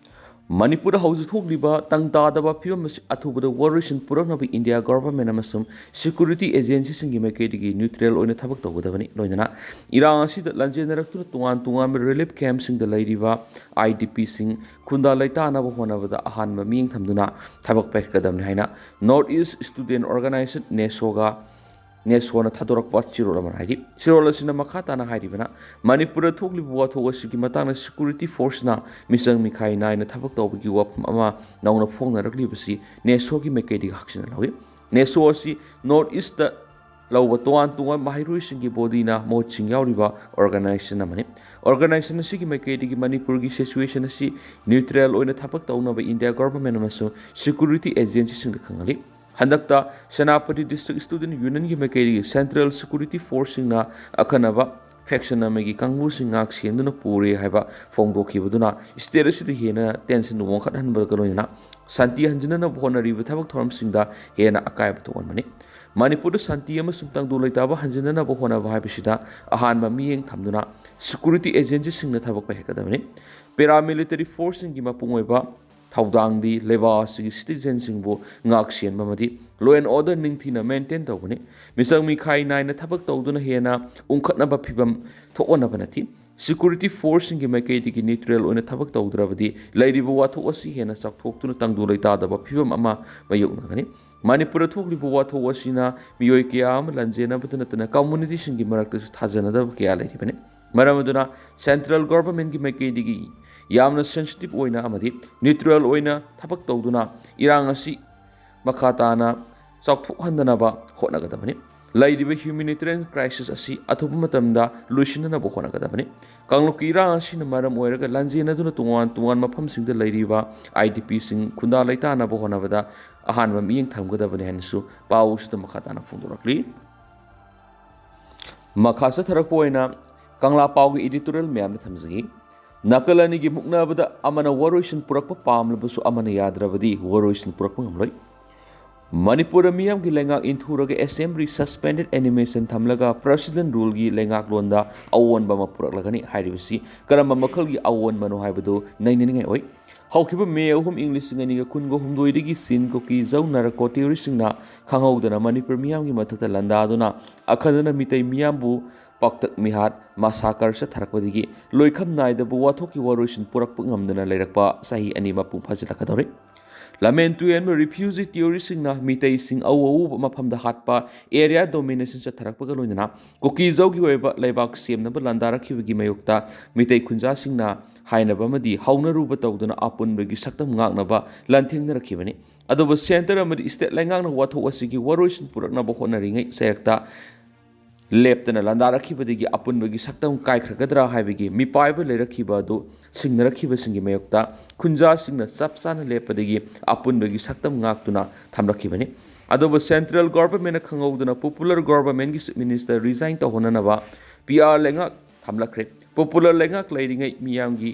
ꯃꯅꯤꯄꯨꯔꯗ ꯍꯧꯖꯤꯛ ꯊꯣꯛꯂꯤꯕ ꯇꯪ ꯇꯥꯗꯕ ꯐꯤꯕꯝ ꯑꯁꯤ ꯑꯊꯨꯕꯗ ꯋꯥꯔꯣꯏꯁꯤꯟ ꯄꯨꯔꯛꯅꯕ ꯏꯟꯗꯤꯌꯥ ꯒꯣꯚꯔꯟꯃꯦꯟꯠ ꯑꯃꯁꯨꯡ ꯁꯦꯀ꯭ꯌꯨꯔꯤꯇꯤ ꯑꯦꯖꯦꯟꯁꯤꯁꯤꯡꯒꯤ ꯃꯥꯏꯀꯩꯗꯒꯤ ꯅ꯭ꯌꯨꯇ꯭ꯔꯦꯜ ꯑꯣꯏꯅ ꯊꯕꯛ ꯇꯧꯒꯗꯕꯅꯤ꯫ ꯂꯣꯏꯅꯅ ꯏꯔꯥꯡ ꯑꯁꯤꯗ ꯂꯥꯟꯖꯦꯟꯅꯔꯛꯇꯨꯅ ꯇꯣꯉꯥꯟ ꯇꯣꯉꯥꯟꯕ ꯔꯤꯂꯤꯐ ꯀꯦꯝꯞꯁꯤꯡꯗ ꯂꯩꯔꯤꯕ ꯑꯥꯏ ꯗꯤ ꯄꯤꯁꯤꯡ ꯈꯨꯟꯗꯥ ꯂꯩꯇꯥꯅꯕ ꯍꯣꯠꯅꯕꯗ ꯑꯍꯥꯟꯕ ꯃꯤꯠꯌꯦꯡ ꯊꯝꯗꯨꯅ ꯊꯕꯛ ꯄꯥꯏꯈꯠꯀꯗꯕꯅꯤ ꯍꯥꯏꯅ ꯅꯣꯔꯠ ꯏꯁ ꯁ꯭ꯇꯨꯗꯦꯟꯠ ꯑꯣꯔꯒꯅꯥꯏꯖꯦꯁꯟ, ꯅꯦꯁꯣꯒ, ꯅꯦꯁꯣꯅ ꯊꯥꯗꯣꯔꯛꯄ ꯆꯦꯔꯣꯜ ꯑꯃꯅ ꯍꯥꯏꯔꯤ꯫ ꯆꯦꯔꯣꯜ ꯑꯁꯤꯅ ꯃꯈꯥ ꯇꯥꯅ ꯍꯥꯏꯔꯤꯕꯅ, ꯃꯅꯤꯄꯨꯔꯗ ꯊꯣꯛꯂꯤꯕ ꯋꯥꯊꯣꯛ ꯑꯁꯤꯒꯤ ꯃꯇꯥꯡꯗ ꯁꯦꯀ꯭ꯌꯨꯔꯤꯇꯤ ꯐꯣꯔꯁꯅ ꯃꯤꯆꯪ ꯃꯤꯈꯥꯏ ꯅꯥꯏꯅ ꯊꯕꯛ ꯇꯧꯕꯒꯤ ꯋꯥꯐꯝ ꯑꯃ ꯅꯧꯅ ꯐꯣꯡꯅꯔꯛꯂꯤꯕꯁꯤ ꯅꯦꯁꯣꯒꯤ ꯃꯥꯏꯀꯩꯗꯒꯤ ꯍꯛꯆꯤꯟꯅ ꯂꯧꯏ꯫ ꯅꯦꯁꯣ ꯑꯁꯤ ꯅꯣꯔꯠ ꯏꯁꯇ ꯂꯧꯕ ꯇꯣꯉꯥꯟ ꯇꯣꯉꯥꯟꯕ ꯃꯍꯩꯔꯣꯏꯁꯤꯡꯒꯤ ꯕꯣꯗꯤꯅ ꯃꯍꯨꯠꯁꯤꯡ ꯌꯥꯎꯔꯤꯕ ꯑꯣꯔꯒꯅꯥꯏꯖꯦꯁꯟ ꯑꯃꯅꯤ꯫ Organization ꯑꯁꯤꯒꯤ ꯃꯥꯏꯀꯩꯗꯒꯤ ꯃꯅꯤꯄꯨꯔꯒꯤ situation ꯑꯁꯤ neutral ꯑꯣꯏꯅ ꯊꯕꯛ ꯇꯧꯅꯕ India government ꯑꯃꯁꯨꯡ security agencyꯁꯤꯡꯗ ꯈꯪꯍꯜꯂꯤ꯫ ꯍꯟꯗꯛꯇ ꯁꯦꯅꯥꯄꯇꯤ District Student Unionꯒꯤ ꯃꯥꯏꯀꯩꯗꯒꯤ central security forceꯁꯤꯡꯅ ꯑꯈꯟꯅꯕ faction ꯑꯃꯒꯤ ꯀꯥꯡꯕꯨꯁꯤꯡ ꯉꯥꯛ ꯁꯦꯟꯗꯨꯅ ꯄꯨꯔꯦ ꯍꯥꯏꯕ ꯐꯣꯡꯗꯣꯛꯈꯤꯕꯗꯨꯅ state ꯑꯁꯤꯗ ꯍꯦꯟꯅ tension ꯋꯥꯡꯈꯠꯍꯟꯕꯒ ꯂꯣꯏꯅꯅ ꯁꯥꯟꯇꯤ ꯍꯟꯖꯤꯟꯅꯅꯕ ꯍꯣꯠꯅꯔꯤꯕ ꯊꯕꯛ ꯊꯧꯔꯝꯁꯤꯡꯗ ꯍꯦꯟꯅ ꯑꯀꯥꯏꯕ ꯊꯣꯛꯍꯟꯕꯅꯤ꯫ ꯃꯅꯤꯄꯨꯔꯗ ꯁꯥꯟꯇꯤ ꯑꯃꯁꯨꯡ ꯇꯪꯗꯨ ꯂꯩꯇꯥꯕ ꯍꯟꯖꯤꯟꯅꯅꯕ ꯍꯣꯠꯅꯕ ꯍꯥꯏꯕꯁꯤꯗ ꯑꯍꯥꯟꯕ ꯃꯤꯠꯌꯦꯡ ꯊꯝꯗꯨꯅ security agencyꯁꯤꯡꯅ ꯊꯕꯛ ꯄꯥꯏꯈꯠꯀꯗꯕꯅꯤ꯫ Paramilitary forceꯁꯤꯡꯒꯤ ꯃꯄꯨꯡ ꯑꯣꯏꯕ ꯊꯧꯗꯥꯡꯗꯤ ꯂꯩꯕꯥꯛ ꯑꯁꯤꯒꯤ citizenꯁꯤꯡꯕꯨ ꯉꯥꯛ ꯁꯦꯟꯕ ꯑꯃꯗꯤ law and order ꯅꯤꯡꯊꯤꯅ maintain ꯇꯧꯕꯅꯤ꯫ ꯃꯤꯆꯪ ꯃꯤꯈꯥꯏ ꯅꯥꯏꯅ ꯊꯕꯛ ꯇꯧꯗꯨꯅ ꯍꯦꯟꯅ ꯎꯪꯈꯠꯅꯕ ꯐꯤꯚꯝ ꯊꯣꯛꯍꯟꯅꯕ ꯅꯠꯇꯦ꯫ Security forceꯁꯤꯡꯒꯤ ꯃꯥꯏꯀꯩꯗꯒꯤ neutral ꯑꯣꯏꯅ ꯊꯕꯛ ꯇꯧꯗ꯭ꯔꯕꯗꯤ ꯂꯩꯔꯤꯕ ꯋꯥꯊꯣꯛ ꯑꯁꯤ ꯍꯦꯟꯅ ꯆꯥꯎꯊꯣꯛꯇꯨꯅ ꯇꯪꯗꯨ ꯂꯩꯇꯥꯗꯕ ꯐꯤꯚꯝ ꯑꯃ ꯃꯥꯌꯣꯛꯅꯒꯅꯤ꯫ ꯃꯅꯤꯄꯨꯔꯗ ꯊꯣꯛꯂꯤꯕ ꯋꯥꯊꯣꯛ ꯑꯁꯤꯅ ꯃꯤꯑꯣꯏ ꯀꯌꯥ ꯑꯃ ꯂꯥꯟꯖꯦꯟꯅꯕꯇ ꯅꯠꯇꯅ communityꯁꯤꯡꯒꯤ ꯃꯔꯛꯇꯁꯨ ꯊꯥꯖꯅꯗꯕ ꯀꯌꯥ ꯂꯩꯔꯤꯕꯅꯤ꯫ ꯃꯔꯝ ꯑꯗꯨꯅ central governmentꯀꯤ ꯃꯥꯏꯀꯩꯗꯒꯤ ꯌꯥꯝꯅ sensitive ꯑꯣꯏꯅ ꯑꯃꯗꯤ neutral ꯑꯣꯏꯅ ꯊꯕꯛ ꯇꯧꯗꯨꯅ ꯏꯔꯥꯡ ꯑꯁꯤ ꯃꯈꯥ ꯇꯥꯅ ꯆꯥꯎꯊꯣꯛꯍꯟꯗꯅꯕ ꯍꯣꯠꯅꯒꯗꯕꯅꯤ꯫ ꯂꯩꯔꯤꯕ humanitarian crisis ꯑꯁꯤ ꯑꯊꯨꯕ ꯃꯇꯝꯗ ꯂꯣꯏꯁꯤꯟꯅꯅꯕ ꯍꯣꯠꯅꯒꯗꯕꯅꯤ꯫ ꯀꯥꯡꯂꯨꯞꯀꯤ ꯏꯔꯥꯡ ꯑꯁꯤꯅ ꯃꯔꯝ ꯑꯣꯏꯔꯒ ꯂꯥꯟꯖꯦꯟꯅꯗꯨꯅ ꯇꯣꯉꯥꯟ ꯇꯣꯉꯥꯟ ꯃꯐꯝꯁꯤꯡꯗ ꯂꯩꯔꯤꯕ IDPꯁꯤꯡ ꯈꯨꯟꯗꯥ ꯂꯩꯇꯥꯅꯕ ꯍꯣꯠꯅꯕꯗ ꯑꯍꯥꯟꯕ ꯃꯤꯠꯌꯦꯡ ꯊꯝꯒꯗꯕꯅꯤ ꯍꯥꯏꯅꯁꯨ ꯄꯥꯎ ꯑꯁꯤꯗ ꯃꯈꯥ ꯇꯥꯅ ꯐꯣꯡꯗꯣꯔꯛꯂꯤ꯫ ꯃꯈꯥ ꯆꯠꯊꯔꯛꯄ ꯑꯣꯏꯅ ꯀꯪꯂꯥ ꯄꯥꯎꯒꯤ editorial ꯃꯌꯥꯝꯗ ꯊꯝꯖꯒꯦ꯫ ꯅꯥꯀꯜ ꯑꯅꯤꯒꯤ ꯃꯨꯛꯅꯕꯗ ꯑꯃꯅ ꯋꯥꯔꯣꯏꯁꯤꯟ ꯄꯨꯔꯛꯄ ꯄꯥꯝꯂꯕꯁꯨ ꯑꯃꯅ ꯌꯥꯗ꯭ꯔꯕꯗꯤ ꯋꯥꯔꯣꯏꯁꯤꯟ ꯄꯨꯔꯛꯄ ꯉꯝꯂꯣꯏ꯫ ꯃꯅꯤꯄꯨꯔꯗ ꯃꯤꯌꯥꯝꯒꯤ ꯂꯩꯉꯥꯛ ꯏꯟꯊꯨꯔꯒ assembly suspended animation ꯊꯝꯂꯒ president ruleꯒꯤ ꯂꯩꯉꯥꯛꯂꯣꯟꯗ ꯑꯑꯣꯟꯕ ꯑꯃ ꯄꯨꯔꯛꯂꯒꯅꯤ ꯍꯥꯏꯔꯤꯕꯁꯤ ꯀꯔꯝꯕ ꯃꯈꯜꯒꯤ ꯑꯑꯣꯟꯕꯅꯣ ꯍꯥꯏꯕꯗꯨ ꯅꯩꯅꯅꯤꯡꯉꯥꯏ ꯑꯣꯏ꯫ ꯍꯧꯈꯤꯕ May ꯑꯍꯨꯝ, ꯏꯪ ꯂꯤꯁꯤꯡ ꯑꯅꯤꯒ ꯀꯨꯟꯒ ꯍꯨꯝꯗꯣꯏꯗꯒꯤ ꯆꯤꯟ ꯀꯨꯀꯤ ꯖꯧ ꯅꯥꯔꯀꯣ terroristꯁꯤꯡꯅ ꯈꯪꯍꯧꯗꯅ ꯃꯅꯤꯄꯨꯔ ꯃꯤꯌꯥꯝꯒꯤ ꯃꯊꯛꯇ ꯂꯥꯟꯗꯥꯗꯨꯅ ꯑꯈꯟꯅꯅ ꯃꯤꯇꯩ ꯃꯤꯌꯥꯝꯕꯨ ꯄꯥꯛꯇꯛ ꯃꯤꯍꯥꯠ massacre ꯆꯠꯊꯔꯛꯄꯗꯒꯤ ꯂꯣꯏꯈꯝ ꯅꯥꯏꯗꯕ ꯋꯥꯊꯣꯛꯀꯤ ꯋꯥꯔꯣꯏꯁꯤꯟ ꯄꯨꯔꯛꯄ ꯉꯝꯗꯅ ꯂꯩꯔꯛꯄ ꯆꯍꯤ ꯑꯅꯤ ꯃꯄꯨꯡ ꯐꯥꯖꯤꯜꯂꯛꯀꯗꯧꯔꯦ꯫ ꯂꯝꯍꯦꯟ ꯇꯨꯍꯦꯟꯕ refugee terroristꯁꯤꯡꯅ ꯃꯤꯇꯩꯁꯤꯡ ꯑꯎ ꯑꯎꯕ ꯃꯐꯝꯗ ꯍꯥꯠꯄ, area domination ꯆꯠꯊꯔꯛꯄꯒ ꯂꯣꯏꯅꯅ ꯀꯨꯀꯤ ꯖꯧꯒꯤ ꯑꯣꯏꯕ ꯂꯩꯕꯥꯛ ꯁꯦꯝꯅꯕ ꯂꯥꯟꯗꯥꯔꯛꯈꯤꯕꯒꯤ ꯃꯥꯌꯣꯛꯇ ꯃꯤꯇꯩ ꯈꯨꯟꯖꯥꯁꯤꯡꯅ ꯍꯥꯏꯅꯕ ꯑꯃꯗꯤ ꯍꯧꯅꯔꯨꯕ ꯇꯧꯗꯨꯅ ꯑꯄꯨꯟꯕꯒꯤ ꯁꯛꯇꯝ ꯉꯥꯛꯅꯕ ꯂꯥꯟꯊꯦꯡꯅꯔꯛꯈꯤꯕꯅꯤ꯫ ꯑꯗꯨꯕꯨ centre ꯑꯃꯗꯤ state ꯂꯩꯉꯥꯛꯅ ꯋꯥꯊꯣꯛ ꯑꯁꯤꯒꯤ ꯋꯥꯔꯣꯏꯁꯤꯟ ꯄꯨꯔꯛꯅꯕ ꯍꯣꯠꯅꯔꯤꯉꯩ ꯆꯌꯥꯛꯇ ꯂꯦꯞꯇꯅ ꯂꯥꯟꯗꯥꯔꯛꯈꯤꯕꯗꯒꯤ ꯑꯄꯨꯟꯕꯒꯤ ꯁꯛꯇꯝ ꯀꯥꯏꯈ꯭ꯔꯒꯗ꯭ꯔꯥ ꯍꯥꯏꯕꯒꯤ ꯃꯤꯄꯥꯏꯕ ꯂꯩꯔꯛꯈꯤꯕ ꯑꯗꯨ ꯁꯤꯡꯅꯔꯛꯈꯤꯕꯁꯤꯡꯒꯤ ꯃꯥꯌꯣꯛꯇ ꯈꯨꯟꯖꯥꯁꯤꯡꯅ ꯆꯞ ꯆꯥꯅ ꯂꯦꯞꯄꯗꯒꯤ ꯑꯄꯨꯟꯕꯒꯤ ꯁꯛꯇꯝ ꯉꯥꯛꯇꯨꯅ ꯊꯝꯂꯛꯈꯤꯕꯅꯤ꯫ ꯑꯗꯨꯕꯨ central governmentꯅ ꯈꯪꯍꯧꯗꯅ popular governmentꯀꯤ chief minister resign ꯇꯧꯍꯟꯅꯅꯕ P R ꯂꯩꯉꯥꯛ ꯊꯝꯂꯛꯈ꯭ꯔꯦ꯫ Popular ꯂꯩꯉꯥꯛ ꯂꯩꯔꯤꯉꯩ ꯃꯤꯌꯥꯝꯒꯤ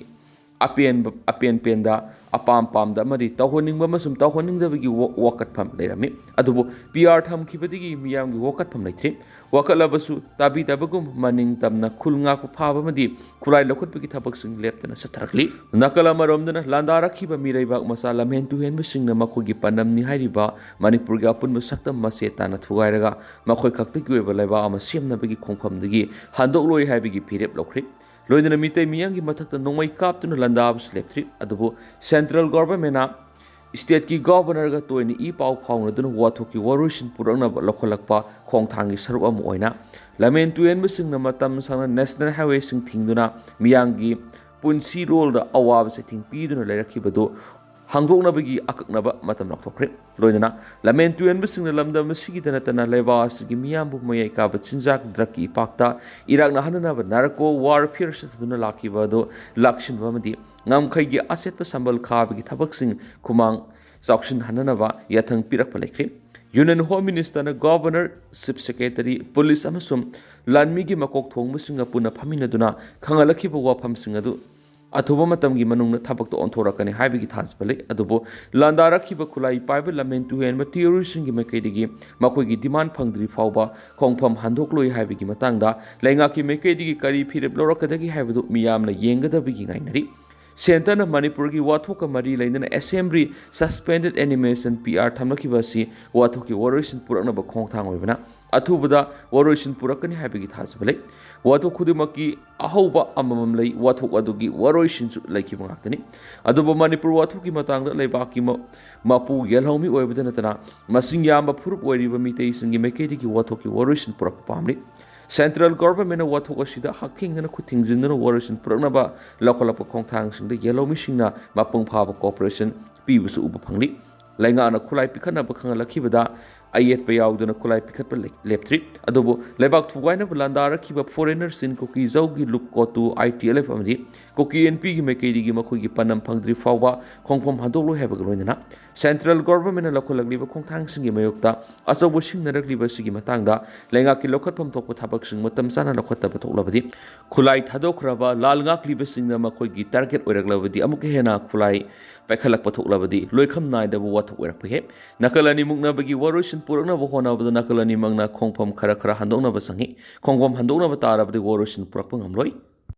ꯑꯄꯦꯟꯕ, ꯑꯄꯦꯟ ꯄꯦꯟꯗ, ꯑꯄꯥꯝ ꯄꯥꯝꯗ ꯑꯃꯗꯤ ꯇꯧꯍꯟꯅꯤꯡꯕ ꯑꯃꯁꯨꯡ ꯇꯧꯍꯟꯅꯤꯡꯗꯕꯒꯤ ꯋꯥ-, ꯋꯥꯀꯠꯐꯝ ꯂꯩꯔꯝꯃꯤ꯫ ꯑꯗꯨꯕꯨ P R ꯊꯝꯈꯤꯕꯗꯒꯤ ꯃꯤꯌꯥꯝꯒꯤ ꯋꯥꯀꯠꯐꯝ ꯂꯩꯇ꯭ꯔꯤ꯫ ꯋꯥꯀꯠꯂꯕꯁꯨ ꯇꯥꯕꯤꯗꯕꯒꯨꯝ ꯃꯅꯤꯡ ꯇꯝꯅ ꯈꯨꯜ ꯉꯥꯛꯄ ꯐꯥꯕ ꯑꯃꯗꯤ ꯈꯨꯠꯂꯥꯏ ꯂꯧꯈꯠꯄꯒꯤ ꯊꯕꯛꯁꯤꯡ ꯂꯦꯞꯇꯅ ꯆꯠꯊꯔꯛꯂꯤ꯫ ꯅꯥꯀꯜ ꯑꯃꯔꯣꯝꯗꯅ ꯂꯥꯟꯗꯥꯔꯛꯈꯤꯕ ꯃꯤꯔꯩꯕꯥꯛ ꯃꯆꯥ ꯂꯝꯍꯦꯟ ꯇꯨꯍꯦꯟꯕꯁꯤꯡꯅ ꯃꯈꯣꯏꯒꯤ ꯄꯥꯟꯗꯝꯅꯤ ꯍꯥꯏꯔꯤꯕ ꯃꯅꯤꯄꯨꯔꯒꯤ ꯑꯄꯨꯟꯕ ꯁꯛꯇꯝ ꯃꯆꯦꯠ ꯇꯥꯅ ꯊꯨꯒꯥꯏꯔꯒ ꯃꯈꯣꯏ ꯈꯛꯇꯒꯤ ꯑꯣꯏꯕ ꯂꯩꯕꯥꯛ ꯑꯃ ꯁꯦꯝꯅꯕꯒꯤ ꯈꯣꯡꯐꯝꯗꯒꯤ ꯍꯟꯗꯣꯛꯂꯣꯏ ꯍꯥꯏꯕꯒꯤ ꯐꯤꯔꯦꯞ ꯂꯧꯈ꯭ꯔꯦ꯫ ꯂꯣꯏꯅꯅ ꯃꯤꯇꯩ ꯃꯤꯌꯥꯝꯒꯤ ꯃꯊꯛꯇ ꯅꯣꯡꯃꯩ ꯀꯥꯞꯇꯨꯅ ꯂꯥꯟꯗꯥꯕꯁꯨ ꯂꯦꯞꯇ꯭ꯔꯤ꯫ ꯑꯗꯨꯕꯨ central governmentꯅ stateꯀꯤ governorꯒ ꯇꯣꯏꯅ ꯏ ꯄꯥꯎ ꯐꯥꯎꯅꯗꯨꯅ ꯋꯥꯊꯣꯛꯀꯤ ꯋꯥꯔꯣꯏꯁꯤꯟ ꯄꯨꯔꯛꯅꯕ ꯂꯧꯈꯠꯂꯛꯄ ꯈꯣꯡꯊꯥꯡꯒꯤ ꯁꯔꯨꯛ ꯑꯃ ꯑꯣꯏꯅ ꯂꯝꯍꯦꯟ ꯇꯨꯍꯦꯟꯕꯁꯤꯡꯅ ꯃꯇꯝ ꯁꯥꯡꯅ national highwayꯁꯤꯡ ꯊꯤꯡꯗꯨꯅ ꯃꯤꯌꯥꯝꯒꯤ ꯄꯨꯟꯁꯤꯔꯣꯜꯗ ꯑꯋꯥꯕ ꯆꯩꯊꯦꯡ ꯄꯤꯗꯨꯅ ꯂꯩꯔꯛꯈꯤꯕꯗꯨ ꯍꯥꯡꯗꯣꯛꯅꯕꯒꯤ ꯑꯀꯛꯅꯕ ꯃꯇꯝ ꯂꯥꯎꯊꯣꯛꯈ꯭ꯔꯦ꯫ ꯂꯣꯏꯅꯅ ꯂꯝꯍꯦꯟ ꯇꯨꯍꯦꯟꯕꯁꯤꯡꯅ ꯂꯝꯗꯝ ꯑꯁꯤꯒꯤꯗ ꯅꯠꯇꯅ ꯂꯩꯕꯥꯛ ꯑꯁꯤꯒꯤ ꯃꯤꯌꯥꯝꯕꯨ ꯃꯌꯥꯏ ꯀꯥꯕ ꯆꯤꯟꯖꯥꯛ drugꯀꯤ ꯏꯄꯥꯛꯇ ꯏꯔꯥꯛꯅꯍꯟꯅꯅꯕ narco warfare ꯁꯤꯖꯤꯟꯅꯗꯨꯅ ꯂꯥꯛꯈꯤꯕ ꯑꯗꯨ ꯂꯥꯛꯁꯤꯟꯕ ꯑꯃꯗꯤ ꯉꯝꯈꯩꯒꯤ ꯑꯆꯦꯠꯄ ꯁꯝꯕꯜ ꯈꯥꯕꯒꯤ ꯊꯕꯛꯁꯤꯡ ꯈꯨꯃꯥꯡ ꯆꯥꯎꯁꯤꯟꯍꯟꯅꯅꯕ ꯌꯥꯊꯪ ꯄꯤꯔꯛꯄ ꯂꯩꯈ꯭ꯔꯦ꯫ Union Home Ministerꯅ Governor, Chief Secretary, police ꯑꯃꯁꯨꯡ ꯂꯥꯟꯃꯤꯒꯤ ꯃꯀꯣꯛ ꯊꯣꯡꯕꯁꯤꯡꯒ ꯄꯨꯟꯅ ꯐꯝꯃꯤꯟꯅꯗꯨꯅ ꯈꯪꯍꯜꯂꯛꯈꯤꯕ ꯋꯥꯐꯝꯁꯤꯡ ꯑꯗꯨ ꯑꯊꯨꯕ ꯃꯇꯝꯒꯤ ꯃꯅꯨꯡꯗ ꯊꯕꯛꯇ ꯑꯣꯟꯊꯣꯔꯛꯀꯅꯤ ꯍꯥꯏꯕꯒꯤ ꯊꯥꯖꯕ ꯂꯩ꯫ ꯑꯗꯨꯕꯨ ꯂꯥꯟꯗꯥꯔꯛꯈꯤꯕ ꯈꯨꯠꯂꯥꯏ ꯄꯥꯏꯕ ꯂꯝꯍꯦꯟ ꯇꯨꯍꯦꯟꯕ terroristꯁꯤꯡꯒꯤ ꯃꯥꯏꯀꯩꯗꯒꯤ ꯃꯈꯣꯏꯒꯤ demand ꯐꯪꯗ꯭ꯔꯤ ꯐꯥꯎꯕ ꯈꯣꯡꯐꯝ ꯍꯟꯗꯣꯛꯂꯣꯏ ꯍꯥꯏꯕꯒꯤ ꯃꯇꯥꯡꯗ ꯂꯩꯉꯥꯛꯀꯤ ꯃꯥꯏꯀꯩꯗꯒꯤ ꯀꯔꯤ ꯐꯤꯔꯦꯞ ꯂꯧꯔꯛꯀꯗꯒꯦ ꯍꯥꯏꯕꯗꯨ ꯃꯤꯌꯥꯝꯅ ꯌꯦꯡꯒꯗꯕꯒꯤ ꯉꯥꯏꯅꯔꯤ꯫ Centreꯅ ꯃꯅꯤꯄꯨꯔꯒꯤ ꯋꯥꯊꯣꯛꯀ ꯃꯔꯤ ꯂꯩꯅꯅ Assembly Suspended Animation, P R, ꯊꯝꯂꯛꯈꯤꯕ ꯑꯁꯤ ꯋꯥꯊꯣꯛꯀꯤ ꯋꯥꯔꯣꯏꯁꯤꯟ ꯄꯨꯔꯛꯅꯕ ꯈꯣꯡꯊꯥꯡ ꯑꯣꯏꯕꯅ ꯑꯊꯨꯕꯗ ꯋꯥꯔꯣꯏꯁꯤꯟ ꯄꯨꯔꯛꯀꯅꯤ ꯍꯥꯏꯕꯒꯤ ꯊꯥꯖꯕ ꯂꯩ꯫ ꯋꯥꯊꯣꯛ ꯈꯨꯗꯤꯡꯃꯛꯀꯤ ꯑꯍꯧꯕ ꯑꯃꯃꯝ ꯂꯩ, ꯋꯥꯊꯣꯛ ꯑꯗꯨꯒꯤ ꯋꯥꯔꯣꯏꯁꯤꯟꯁꯨ ꯂꯩꯈꯤꯕ ꯉꯥꯛꯇꯅꯤ꯫ ꯑꯗꯨꯕꯨ ꯃꯅꯤꯄꯨꯔ ꯋꯥꯊꯣꯛꯀꯤ ꯃꯇꯥꯡꯗ ꯂꯩꯕꯥꯛꯀꯤ ꯃ-, ꯃꯄꯨ ꯌꯦꯜꯍꯧꯃꯤ ꯑꯣꯏꯕꯗ ꯅꯠꯇꯅ ꯃꯁꯤꯡ ꯌꯥꯝꯕ ꯐꯨꯔꯨꯞ ꯑꯣꯏꯔꯤꯕ ꯃꯤꯇꯩꯁꯤꯡꯒꯤ ꯃꯥꯏꯀꯩꯗꯒꯤ ꯋꯥꯊꯣꯛꯀꯤ ꯋꯥꯔꯣꯏꯁꯤꯟ ꯄꯨꯔꯛꯄ ꯄꯥꯝꯂꯤ꯫ Central Governmentꯅ ꯋꯥꯊꯣꯛ ꯑꯁꯤꯗ ꯍꯛꯊꯦꯡꯅꯅ ꯈꯨꯠ ꯊꯤꯡꯖꯤꯟꯗꯨꯅ ꯋꯥꯔꯣꯏꯁꯤꯟ ꯄꯨꯔꯛꯅꯕ ꯂꯧꯈꯠꯂꯛꯄ ꯈꯣꯡꯊꯥꯡꯁꯤꯡꯗ ꯌꯦꯜꯍꯧꯃꯤꯁꯤꯡꯅ ꯃꯄꯨꯡ ꯐꯥꯕ cooperation ꯄꯤꯕꯁꯨ ꯎꯕ ꯐꯪꯂꯤ꯫ ꯂꯩꯉꯥꯛꯅ ꯈꯨꯠꯂꯥꯏ ꯄꯤꯈꯠꯅꯕ ꯈꯪꯍꯜꯂꯛꯈꯤꯕꯗ ꯑꯌꯦꯠꯄ ꯌꯥꯎꯗꯅ ꯈꯨꯠꯂꯥꯏ ꯄꯤꯈꯠꯄ ꯂꯦꯞꯇ꯭ꯔꯤ꯫ ꯑꯗꯨꯕꯨ ꯂꯩꯕꯥꯛ ꯊꯨꯒꯥꯏꯅꯕ ꯂꯥꯟꯗꯥꯔꯛꯈꯤꯕ ꯐꯣꯔꯦꯅꯔꯁꯤꯡ ꯀꯨꯀꯤ ꯖꯧꯒꯤ ꯂꯨꯞ ꯀꯣꯇꯨ, ꯑꯥꯏ ꯇꯤ ꯑꯦꯜ ꯑꯦꯐ ꯑꯃꯗꯤ ꯀꯨꯀꯤ ꯑꯦꯟ ꯄꯤꯒꯤ ꯃꯥꯏꯀꯩꯗꯒꯤ ꯃꯈꯣꯏꯒꯤ ꯄꯥꯟꯗꯝ ꯐꯪꯗ꯭ꯔꯤ ꯐꯥꯎꯕ ꯈꯣꯡꯐꯝ ꯍꯟꯗꯣꯛꯂꯣꯏ ꯍꯥꯏꯕꯒ ꯂꯣꯏꯅꯅ ꯁꯦꯟꯇ꯭ꯔꯦꯜ ꯒꯣꯚꯔꯟꯃꯦꯟꯠꯅ ꯂꯧꯈꯠꯂꯛꯂꯤꯕ ꯈꯣꯡꯊꯥꯡꯁꯤꯡꯒꯤ ꯃꯥꯌꯣꯛꯇ ꯑꯆꯧꯕ ꯁꯤꯡꯅꯔꯛꯂꯤꯕ ꯑꯁꯤꯒꯤ ꯃꯇꯥꯡꯗ ꯂꯩꯉꯥꯛꯀꯤ ꯂꯧꯈꯠꯐꯝ ꯊꯣꯛꯄ ꯊꯕꯛꯁꯤꯡ ꯃꯇꯝ ꯆꯥꯅ ꯂꯧꯈꯠꯇꯕ ꯊꯣꯛꯂꯕꯗꯤ, ꯈꯨꯠꯂꯥꯏ ꯊꯥꯗꯣꯛꯈ꯭ꯔꯕ ꯂꯥꯜ ꯉꯥꯛꯂꯤꯕꯁꯤꯡꯅ ꯃꯈꯣꯏꯒꯤ ꯇꯥꯔꯒꯦꯠ ꯑꯣꯏꯔꯛꯂꯕꯗꯤ, ꯑꯃꯨꯛꯀ ꯍꯦꯟꯅ ꯈꯨꯠꯂꯥꯏ ꯄꯥꯏꯈꯠꯂꯛꯄ ꯊꯣꯛꯂꯕꯗꯤ ꯂꯣꯏꯈꯝ ꯅꯥꯏꯗꯕ ꯋꯥꯊꯣꯛ ꯑꯣꯏꯔꯛꯄ ꯍꯦꯛ ꯅꯥꯀꯜ ꯑꯅꯤ ꯃꯨꯛꯅꯕꯒꯤ ꯋꯥꯔꯣꯏꯁꯤꯟ ꯄꯨꯔꯛꯅꯕ ꯍꯣꯠꯅꯕꯗ ꯅꯥꯀꯜ ꯑꯅꯤꯃꯛꯅ ꯈꯣꯡꯐꯝ ꯈꯔ ꯈꯔ ꯍꯟꯗꯣꯛꯅꯕ ꯆꯪꯏ꯫ ꯈꯣꯡꯐꯝ ꯍꯟꯗꯣꯛꯅꯕ ꯇꯥꯔꯕꯗꯤ ꯋꯥꯔꯣꯏꯁꯤꯟ ꯄꯨꯔꯛꯄ ꯉꯝꯂꯣꯏ꯫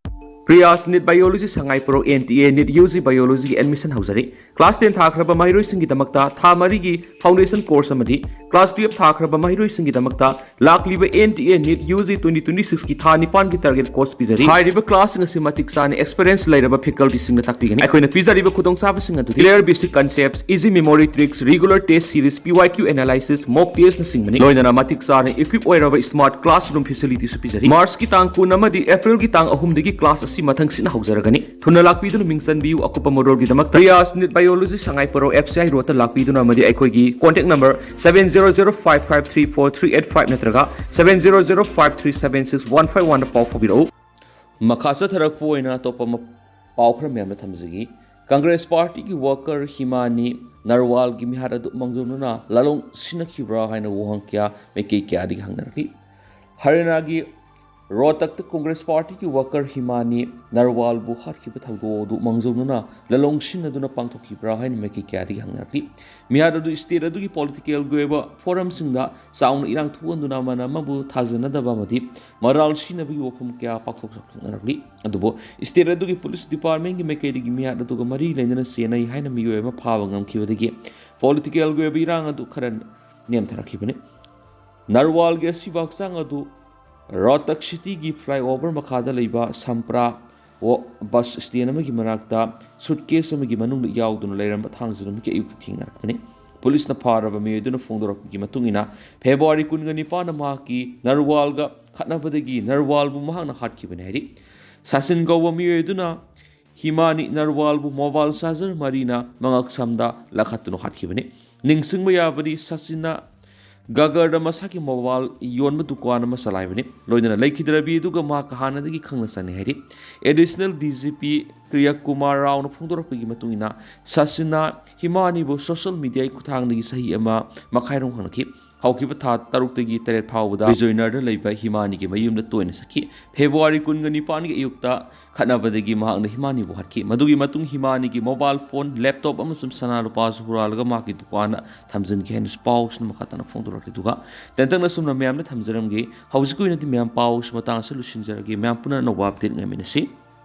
Priyas NEET biology Sangai pro N T A NEET U G ꯕꯥꯏꯑꯣꯂꯣꯖꯤꯒꯤ ꯑꯦꯗꯃꯤꯁꯟ ꯍꯧꯖꯔꯤ꯫ ꯀ꯭ꯂꯥꯁ ꯇꯦꯟ ꯊꯥꯈ꯭ꯔꯕ ꯃꯍꯩꯔꯣꯏꯁꯤꯡꯒꯤꯗꯃꯛꯇ ꯊꯥ ꯃꯔꯤꯒꯤ ꯐꯥꯎꯟꯗꯦꯁꯟ ꯀꯣꯔꯁ ꯑꯃꯗꯤ ꯀ꯭ꯂꯥꯁ ꯇꯨꯌꯦꯜꯞ ꯊꯥꯈ꯭ꯔꯕ ꯃꯍꯩꯔꯣꯏꯁꯤꯡꯒꯤꯗꯃꯛꯇ ꯂꯥꯛꯂꯤꯕ N T A NEET U G twenty twenty ꯁꯤꯛꯁꯀꯤ ꯊꯥ ꯅꯤꯄꯥꯟꯒꯤ ꯇꯥꯔꯒꯦꯠ ꯀꯣꯔꯁ ꯄꯤꯖꯔꯤ꯫ ꯍꯥꯏꯔꯤꯕ ꯀ꯭ꯂꯥꯁꯁꯤꯡ ꯑꯁꯤ ꯃꯇꯤꯛ ꯆꯥꯅ ꯑꯦꯛꯁꯄꯤꯔꯤꯌꯦꯟꯁ ꯂꯩꯔꯕ ꯐꯦꯀꯜꯇꯤꯁꯤꯡꯅ ꯇꯥꯛꯄꯤꯒꯅꯤ꯫ ꯑꯩꯈꯣꯏꯅ ꯄꯤꯖꯔꯤꯕ ꯈꯨꯗꯣꯡꯆꯥꯕꯁꯤꯡ ꯑꯗꯨꯗꯤ clear basic concepts, easy memory tricks, regular test series, P Y Q analysis, mock test ꯅꯆꯤꯡꯕꯅꯤ꯫ ꯂꯣꯏꯅꯅ ꯃꯇꯤꯛ ꯆꯥꯅ equip ꯑꯣꯏꯔꯕ smart classroom facilityꯁꯨ ꯄꯤꯖꯔꯤ꯫ ꯃꯥꯔꯆꯀꯤ ꯇꯥꯡ ꯀꯨꯟ ꯑꯃꯗꯤ ꯑꯦꯄ꯭ꯔꯤꯜꯒꯤ ꯇꯥꯡ ꯑꯍꯨꯝꯗꯒꯤ ꯀ꯭ꯂꯥꯁ ꯑꯁꯤ ꯃꯊꯪ ꯁꯤꯠꯅ ꯍꯧꯖꯔꯒꯅꯤ꯫ ꯊꯨꯅ ꯂꯥꯛꯄꯤꯗꯨꯅ ꯃꯤꯡ ꯆꯟꯕꯤꯌꯨ꯫ ꯑꯀꯨꯞꯄ ꯃꯔꯣꯜꯒꯤꯗꯃꯛꯇ Priyas NEET biology Sangai pro F C I ꯔꯣꯗꯇ ꯂꯥꯛꯄꯤꯗꯨꯅ ꯑꯃꯗꯤ ꯑꯩꯈꯣꯏꯒꯤ contact number seven zero zero five five three four three eight five ꯅꯠꯇ꯭ꯔꯒ seven zero zero five three seven six one five oneꯗ ꯄꯥꯎ ꯐꯥꯎꯕꯤꯔꯛꯎ꯫ ꯃꯈꯥ ꯆꯠꯊꯔꯛꯄ ꯑꯣꯏꯅ ꯑꯇꯣꯞꯄ ꯃ-, ꯄꯥꯎ ꯈꯔ ꯃꯌꯥꯝꯗ ꯊꯝꯖꯒꯦ꯫ ꯀꯪꯒ꯭ꯔꯦꯁ ꯄꯥꯔꯇꯤꯒꯤ ꯋꯥꯀꯔ ꯍꯤꯃꯥꯅꯤ ꯅꯔꯋꯥꯜꯒꯤ ꯃꯤꯍꯥꯠ ꯑꯗꯨ ꯃꯥꯡꯖꯧꯅꯅ ꯂꯥꯂꯣꯡ ꯁꯤꯟꯅꯈꯤꯕ꯭ꯔꯥ ꯍꯥꯏꯅ ꯋꯥꯍꯪ ꯀꯌꯥ ꯃꯥꯏꯀꯩ ꯀꯌꯥꯗꯒꯤ ꯍꯪꯅꯔꯛꯂꯤ꯫ ꯍꯔꯤꯌꯥꯅꯥꯒꯤ ꯔꯣꯍꯇꯛꯇ ꯀꯪꯒ꯭ꯔꯦꯁ ꯄꯥꯔꯇꯤꯒꯤ ꯋꯥꯀꯔ ꯍꯤꯃꯥꯅꯤ ꯅꯔꯋꯥꯜꯕꯨ ꯍꯥꯠꯈꯤꯕ ꯊꯧꯗꯣꯛ ꯑꯗꯨ ꯃꯥꯡꯖꯧꯅꯅ ꯂꯥꯂꯣꯡ ꯁꯤꯟꯅꯗꯨꯅ ꯄꯥꯡꯊꯣꯛꯈꯤꯕ꯭ꯔꯥ ꯍꯥꯏꯅ ꯃꯥꯏꯀꯩ ꯀꯌꯥꯗꯒꯤ ꯍꯪꯅꯔꯛꯂꯤ꯫ ꯃꯤꯍꯥꯠ ꯑꯗꯨ ꯁ꯭ꯇꯦꯠ ꯑꯗꯨꯒꯤ ꯄꯣꯂꯤꯇꯤꯀꯦꯜꯒꯤ ꯑꯣꯏꯕ ꯐꯣꯔꯝꯁꯤꯡꯗ ꯆꯥꯎꯅ ꯏꯔꯥꯡ ꯊꯣꯛꯍꯟꯗꯨꯅ ꯑꯃꯅ ꯑꯃꯕꯨ ꯊꯥꯖꯅꯗꯕ ꯑꯃꯗꯤ ꯃꯔꯥꯜ ꯁꯤꯅꯕꯒꯤ ꯋꯥꯐꯝ ꯀꯌꯥ ꯄꯥꯛꯊꯣꯛ ꯆꯥꯎꯊꯣꯛꯅꯔꯛꯂꯤ꯫ ꯑꯗꯨꯕꯨ ꯁ꯭ꯇꯦꯠ ꯑꯗꯨꯒꯤ ꯄꯨꯂꯤꯁ ꯗꯤꯄꯥꯔꯠꯃꯦꯟꯒꯤ ꯃꯥꯏꯀꯩꯗꯒꯤ ꯃꯤꯍꯥꯠ ꯑꯗꯨꯒ ꯃꯔꯤ ꯂꯩꯅꯅ ꯆꯦꯟꯅꯩ ꯍꯥꯏꯅ ꯃꯤꯑꯣꯏ ꯑꯃ ꯐꯥꯕ ꯉꯝꯈꯤꯕꯗꯒꯤ ꯄꯣꯂꯤꯇꯤꯀꯦꯜꯒꯤ ꯑꯣꯏꯕ ꯏꯔꯥꯡ ꯑꯗꯨ ꯈꯔ ꯅꯦꯝꯊꯔꯛꯈꯤꯕꯅꯤ꯫ ꯅꯔꯋꯥꯜꯒꯤ ꯑꯁꯤꯕ ꯍꯛꯆꯥꯡ ꯑꯗꯨ ꯔꯣꯍꯇꯛ ꯁꯤꯇꯤꯒꯤ ꯐ꯭ꯂꯥꯏꯑꯣꯚꯔ ꯃꯈꯥꯗ ꯂꯩꯕ ꯁꯝꯄ꯭ꯔꯥ ꯋ-, ꯕꯁ ꯁ꯭ꯇꯦꯟ ꯑꯃꯒꯤ ꯃꯅꯥꯛꯇ ꯁꯨꯠꯀꯦꯁ ꯑꯃꯒꯤ ꯃꯅꯨꯡꯗ ꯌꯥꯎꯗꯨꯅ ꯂꯩꯔꯝꯕ ꯊꯥꯡꯖ ꯅꯨꯃꯤꯠꯀꯤ ꯑꯌꯨꯛꯇ ꯊꯦꯡꯅꯔꯛꯄꯅꯤ꯫ ꯄꯨꯂꯤꯁꯅ ꯐꯥꯔꯕ ꯃꯤꯑꯣꯏ ꯑꯗꯨꯅ ꯐꯣꯡꯗꯣꯔꯛꯄꯒꯤ ꯃꯇꯨꯡ ꯏꯟꯅ, ꯐꯦꯕ꯭ꯔꯨꯋꯥꯔꯤ ꯀꯨꯟꯒ ꯅꯤꯄꯥꯟꯗ ꯃꯍꯥꯛꯀꯤ ꯅꯔꯋꯥꯜꯒ ꯈꯠꯅꯕꯗꯒꯤ ꯅꯔꯋꯥꯜꯕꯨ ꯃꯍꯥꯛꯅ ꯍꯥꯠꯈꯤꯕꯅꯤ ꯍꯥꯏꯔꯤ꯫ ꯁꯥꯁꯤꯟ ꯀꯧꯕ ꯃꯤꯑꯣꯏ ꯑꯗꯨꯅ ꯍꯤꯃꯥꯅꯤ ꯅꯔꯋꯥꯜꯕꯨ ꯃꯣꯕꯥꯏꯜ ꯆꯥꯔꯖꯔ ꯃꯔꯤꯅ ꯃꯉꯛ ꯁꯝꯗ ꯂꯥꯈꯠꯇꯨꯅ ꯍꯥꯠꯈꯤꯕꯅꯤ꯫ ꯅꯤꯡꯁꯤꯡꯕ ꯌꯥꯕꯗꯤ, ꯁꯆꯤꯟꯅ ꯒꯒꯔꯗ ꯃꯁꯥꯒꯤ ꯃꯣꯕꯥꯏꯜ ꯌꯣꯟꯕ ꯗꯨꯀꯥꯟ ꯑꯃ ꯆꯂꯥꯏꯕꯅꯤ꯫ ꯂꯣꯏꯅꯅ ꯂꯩꯈꯤꯗ꯭ꯔꯕꯤ ꯑꯗꯨꯒ ꯃꯍꯥꯛꯀ ꯍꯥꯟꯅꯗꯒꯤ ꯈꯪꯅ ꯆꯥꯟꯅꯩ ꯍꯥꯏꯔꯤ꯫ Additional D G P ꯀ꯭ꯔꯤꯌꯥ Kumar ꯔꯥꯎꯅ ꯐꯣꯡꯗꯣꯔꯛꯄꯒꯤ ꯃꯇꯨꯡ ꯏꯟꯅ, ꯁꯥꯁꯤꯅ ꯍꯤꯃꯥꯅꯤꯕꯨ ꯁꯣꯁꯤꯌꯦꯜ ꯃꯤꯗꯤꯌꯥꯒꯤ ꯈꯨꯠꯊꯥꯡꯗꯒꯤ ꯆꯍꯤ ꯑꯃ ꯃꯈꯥꯏꯔꯣꯝ ꯈꯪꯅꯈꯤ꯫ ꯍꯧꯈꯤꯕ ꯊꯥ ꯇꯔꯨꯛꯇꯒꯤ ꯇꯔꯦꯠ ꯐꯥꯎꯕꯗ ꯕꯤꯖꯣꯏꯅꯔꯗ ꯂꯩꯕ ꯍꯤꯃꯥꯅꯤꯒꯤ ꯃꯌꯨꯝꯗ ꯇꯣꯏꯅ ꯆꯠꯈꯤ꯫ ꯐꯦꯕ꯭ꯔꯨꯋꯥꯔꯤ ꯀꯨꯟꯒ ꯅꯤꯄꯥꯟꯒꯤ ꯑꯌꯨꯛꯇ ꯈꯠꯅꯕꯗꯒꯤ ꯃꯍꯥꯛꯅ ꯍꯤꯃꯥꯅꯤꯕꯨ ꯍꯥꯠꯈꯤ꯫ ꯃꯗꯨꯒꯤ ꯃꯇꯨꯡ ꯍꯤꯃꯥꯅꯤꯒꯤ ꯃꯣꯕꯥꯏꯜ ꯐꯣꯟ, ꯂꯦꯞꯇꯣꯞ ꯑꯃꯁꯨꯡ ꯁꯅꯥ ꯂꯨꯄꯥꯁꯨ ꯍꯨꯔꯥꯜꯂꯒ ꯃꯍꯥꯛꯀꯤ ꯗꯨꯀꯥꯟꯗ ꯊꯝꯖꯤꯟꯈꯤ ꯍꯥꯏꯅꯁꯨ ꯄꯥꯎꯁꯤꯅ ꯃꯈꯥ ꯇꯥꯅ ꯐꯣꯡꯗꯣꯔꯛꯂꯤ꯫ ꯑꯗꯨꯒ ꯇꯦꯟꯇꯛꯅ ꯁꯨꯝꯅ ꯃꯌꯥꯝꯗ ꯊꯝꯖꯔꯝꯒꯦ꯫ ꯍꯧꯖꯤꯛꯀꯤ ꯑꯣꯏꯅꯗꯤ ꯃꯌꯥꯝ ꯄꯥꯎꯁꯤ ꯃꯇꯥꯡ ꯑꯁꯤ ꯂꯣꯏꯁꯤꯟꯖꯔꯒꯦ꯫ ꯃꯌꯥꯝ ꯄꯨꯟꯅ ꯑꯅꯧꯕ ꯑꯞꯗꯦꯠ ꯉꯥꯏꯃꯤꯟꯅꯁꯤ꯫